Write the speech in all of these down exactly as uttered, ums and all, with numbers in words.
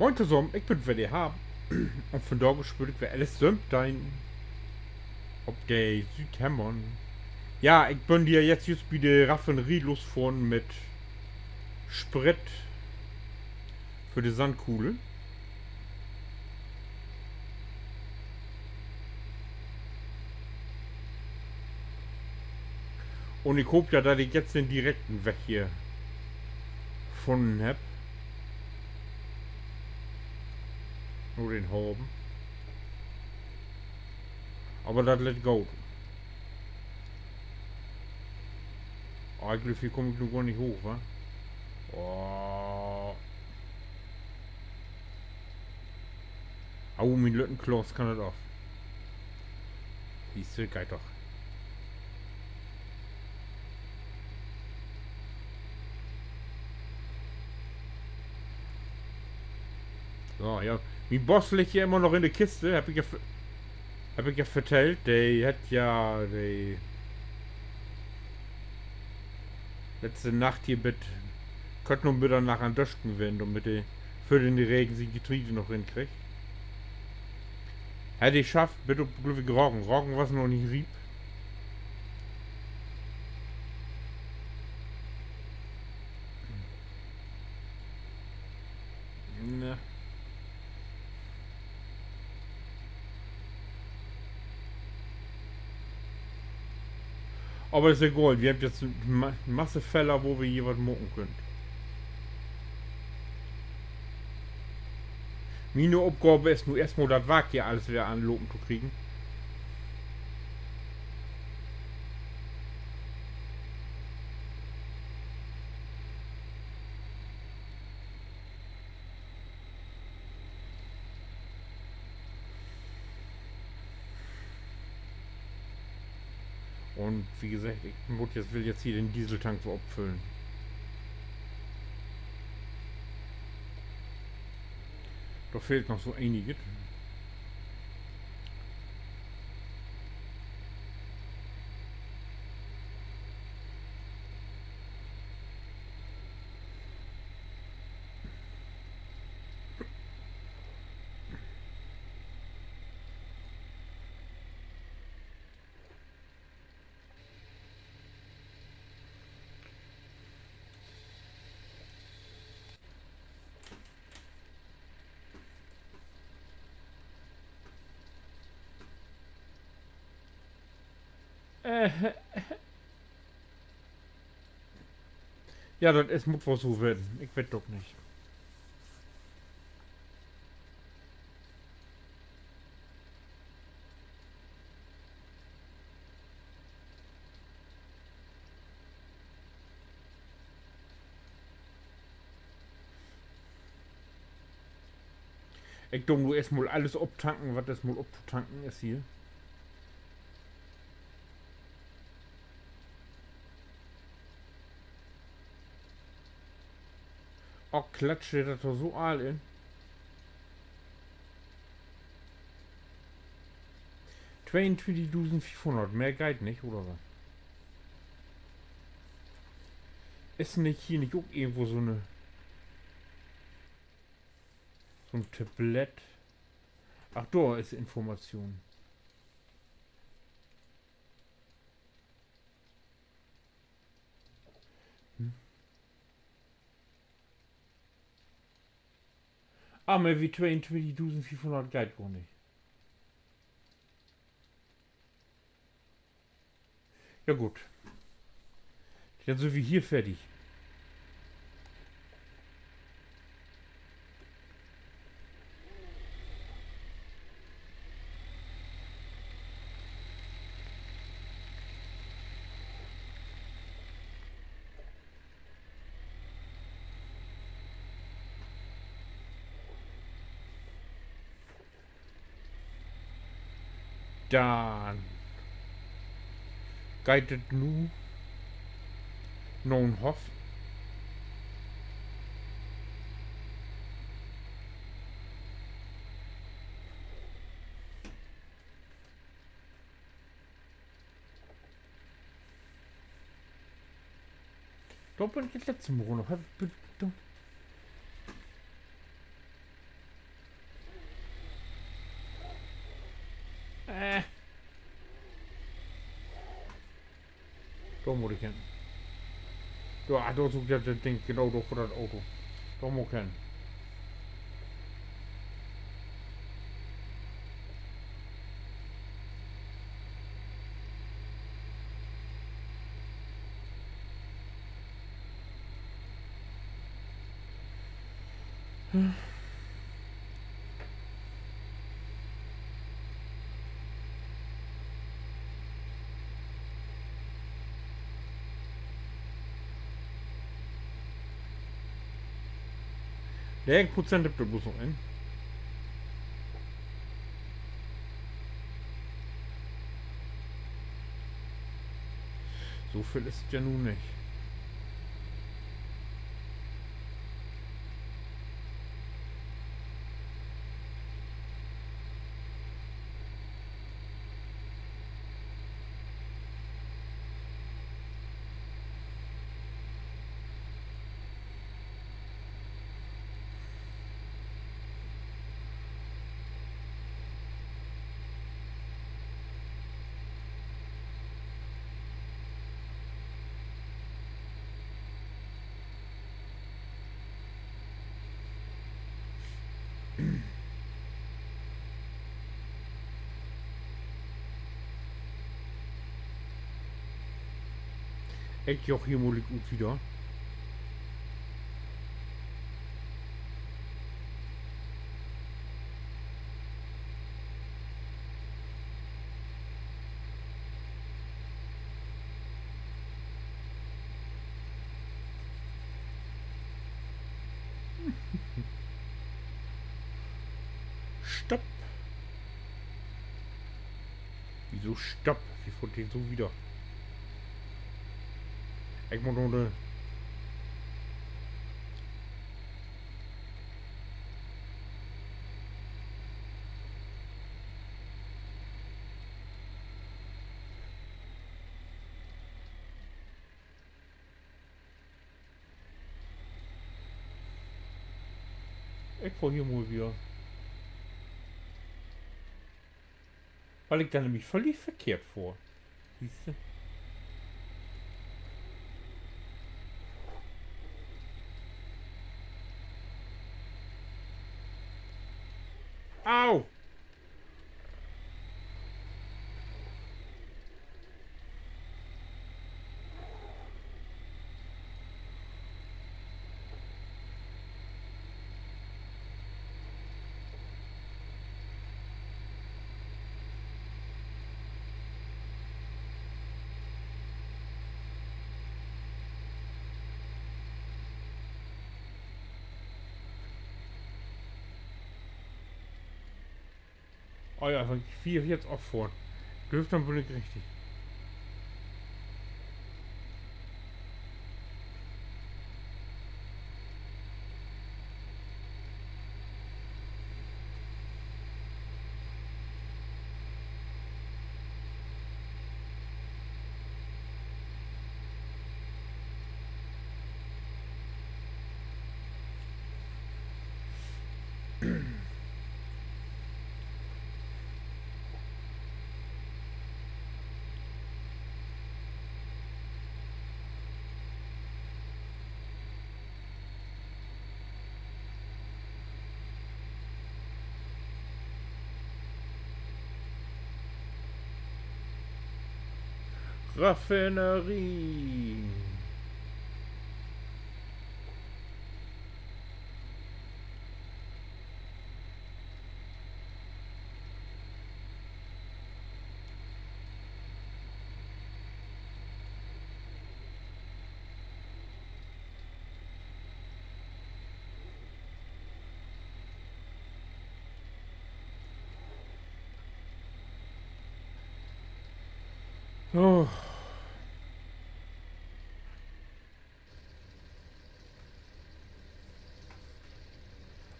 Moin tosamen, ik bün weer de Harm. Un vandaag speel ik weer L S söventeihn op de Südhemmern. Ja, ik bün hier jetzt jüst bi de Raffinerie losfohren mit Sprit för de Sandkuhl. Un ik hoop ja, dat ik jetzt den direkten Weg hier funnen hebb. Na den Haven. Aver dat lett goot. Ah, ik glööv, hier kumm ik nu gor nich hooch, wa? Oh. Au, mien lütten Klaas kann dat af. Siehste, geiht doch. So, ja. Mien Boss liggt hier immer noch in de Kiste, hebb ik ja, hebb ik ja vertellt. De hett ja de letzte Nacht hier bit kort na Middernacht an Dösken ween, dormit he för den Regen sien Getreide noch rinkriggt. Hett he schafft, bit op, glööv ik, Roggen. Roggen was noch nich riep. Ne. Aver is egal, wi hebbt jetzt Ma-, Masse Feller, wo wi hier wat maken köönt. Miene Opgaav is nu eerstmal, dat Wark hier allens weer an'n Lopen to kriegen. Un wie geseggt, ik mutt jetzt, will jetzt hier den Dieseltank weer opfüllen. Dor fehlt noch so eniget. Ja, dat is, mutt woll so ween. Ik weet ok nich. Ik do nu eerstmal allens optanken, wat eerstmal optotanken is hier. Och, klatscht dat dor so all in. Tweeuntwintigdusendfiefhunnert, mehr geiht nich, oder wat? Is nich hier nich ok irgendwo so 'ne, so 'n Tablett? Ach, dor is Information. Ah, mehr wie tweeuntwintigdusendfiefhunnert geiht gor nich. Ja, goot. Denn sünd wi hier fertig. Denn geiht dat nu na'n Hoff. Dor bün ik dat letzte Mal noch. Heff ik be-, do-, Äh. Dor mutt ik hen. Dor, ah, dor is ok dat, dat Ding, genau, dor vör dat Auto. Dor mutt ik hen. Negen Prozent hebbt wi bloots noch in. So veel is 't ja nu nich. Ik joch hier mal ut wieder. Stopp. Wieso stopp? Wi fohrt hier so wieder. Ik mutt noch de Ik fohr hier mal wieder. Wiel ik denn nämlich völlig verkehrt fohr. Siehste? Au! Oh ja, wenn ik hier nu affohr, glööv, denn bün ik richtig. Raffinerie. Oh.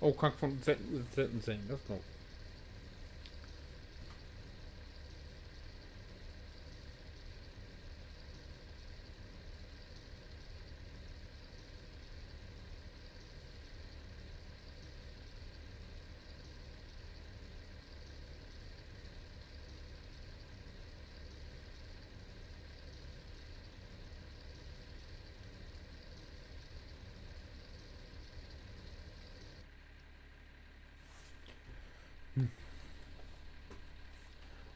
Oh, kann ik von Setten, Setten sehn, dat is goot. Hm.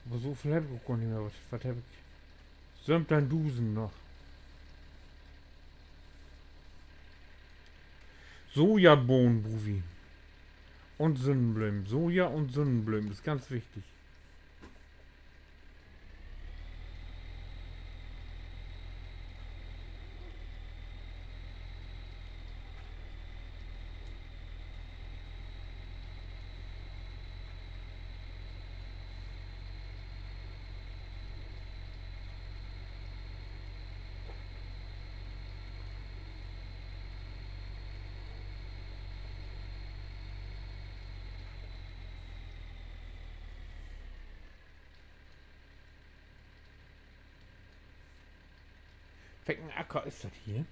Aver so veel heff ik ok gor nich mehr. Wat, wat heff ik? Söventeihndusend noch. Sojabohnen bruuk wi. Un Sünnenblömen. Soja un Sünnenblömen is ganz wichtig. Wat en Acker is dat hier?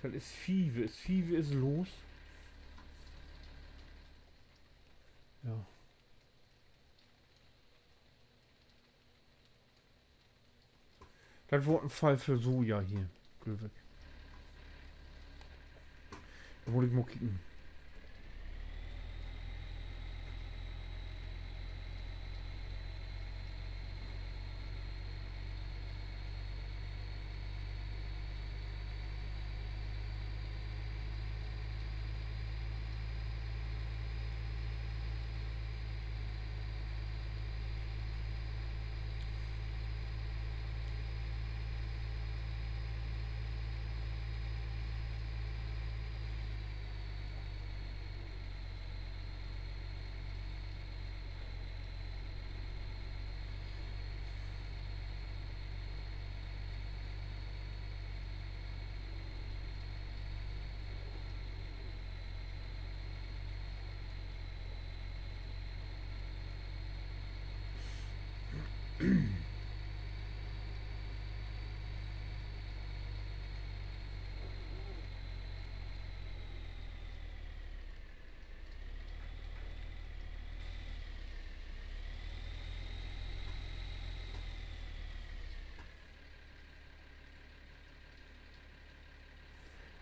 Dat is fieve, is fieve is los. Ja. Dat word en Fall för Soja hier, glööv ik. Dor mutt ik mal kieken.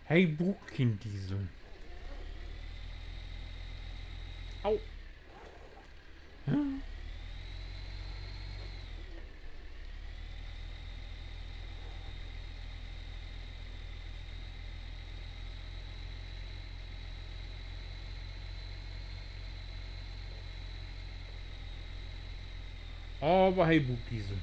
He bruukt keen Diesel. Au. Aver he bruukt Diesel.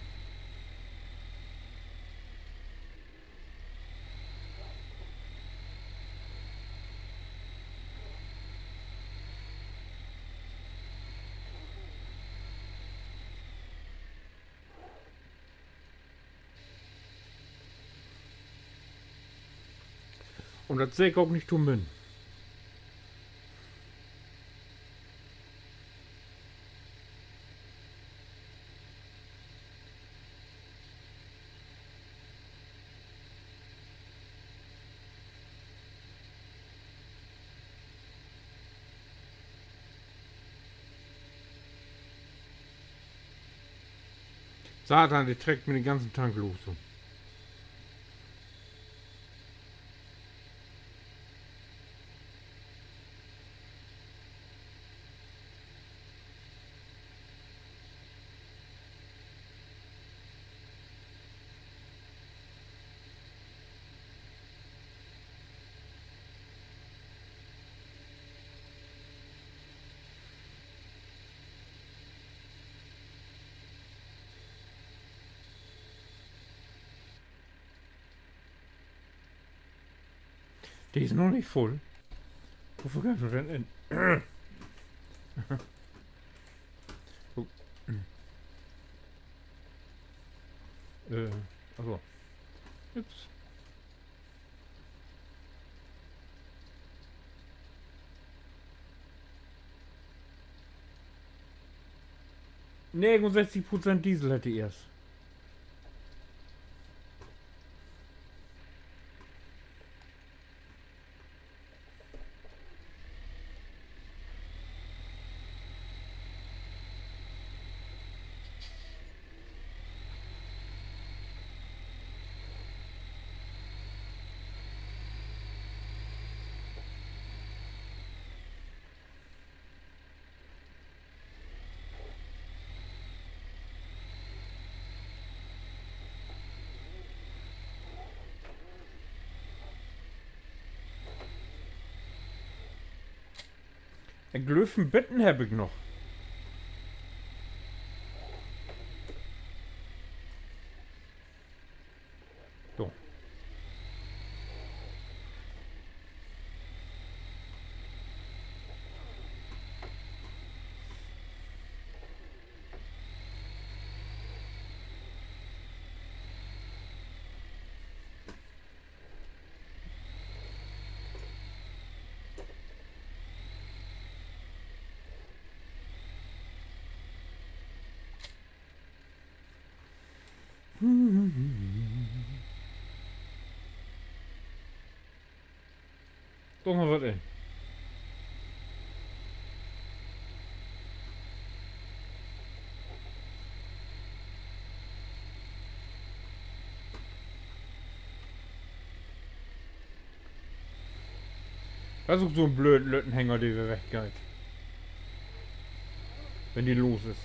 Un dat segg ik ok nich to Münn. Satan, de treckt mi den ganzen Tank los, so. De is noch nich vull. Woveel geiht dor denn in? Oh. Äh, also. Ups. Negenunsesstig Prozent Diesel hett de eerst. Ik glööv, en beten heff ik noch. So. Doch noch wat in. Dat is ok so'n blöden lütten Hänger, de weer weggeiht, wenn de los is.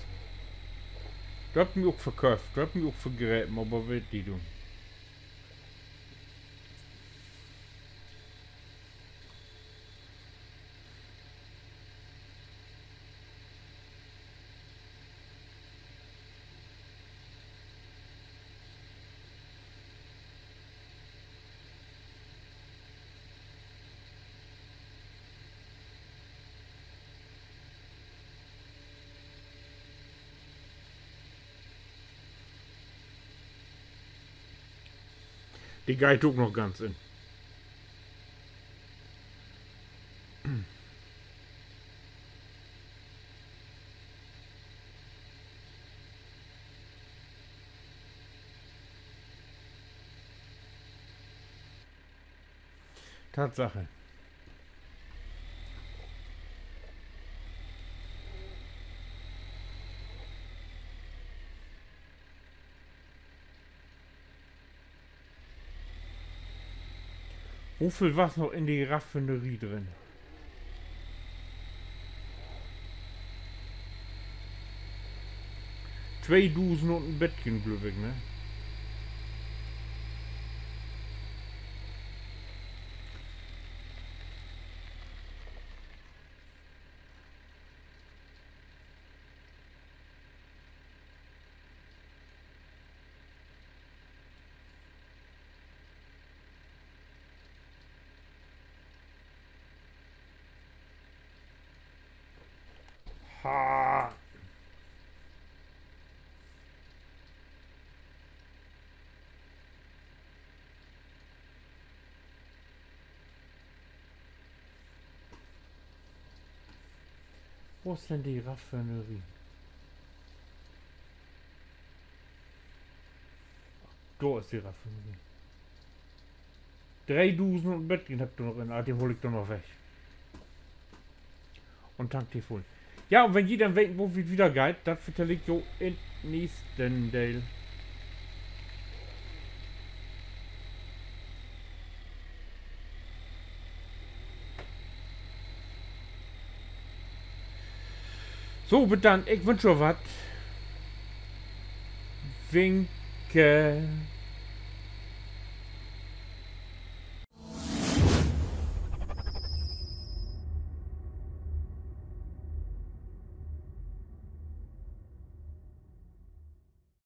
De hebbt mi ok verköfft, de hebbt mi ok vergrepen, aver wat weet de doon. De geiht ok noch ganz in. Tatsache. Woveel was noch in de Raffinerie drin? Tweedusend un en beten, glööv ik, ne? Ha. Wo is denn de Raffinerie? Dor is de Raffinerie. Dreedusend un en beten hebb ik dor noch in. Ah, de hool ik dor noch weg. Un tank de vull. Ja, un wenn ji denn weten, wo 't wieder geiht, dat vertell ik jo in'n nächsten Deel. So, bit denn, ik wünsch jo wat. Winke.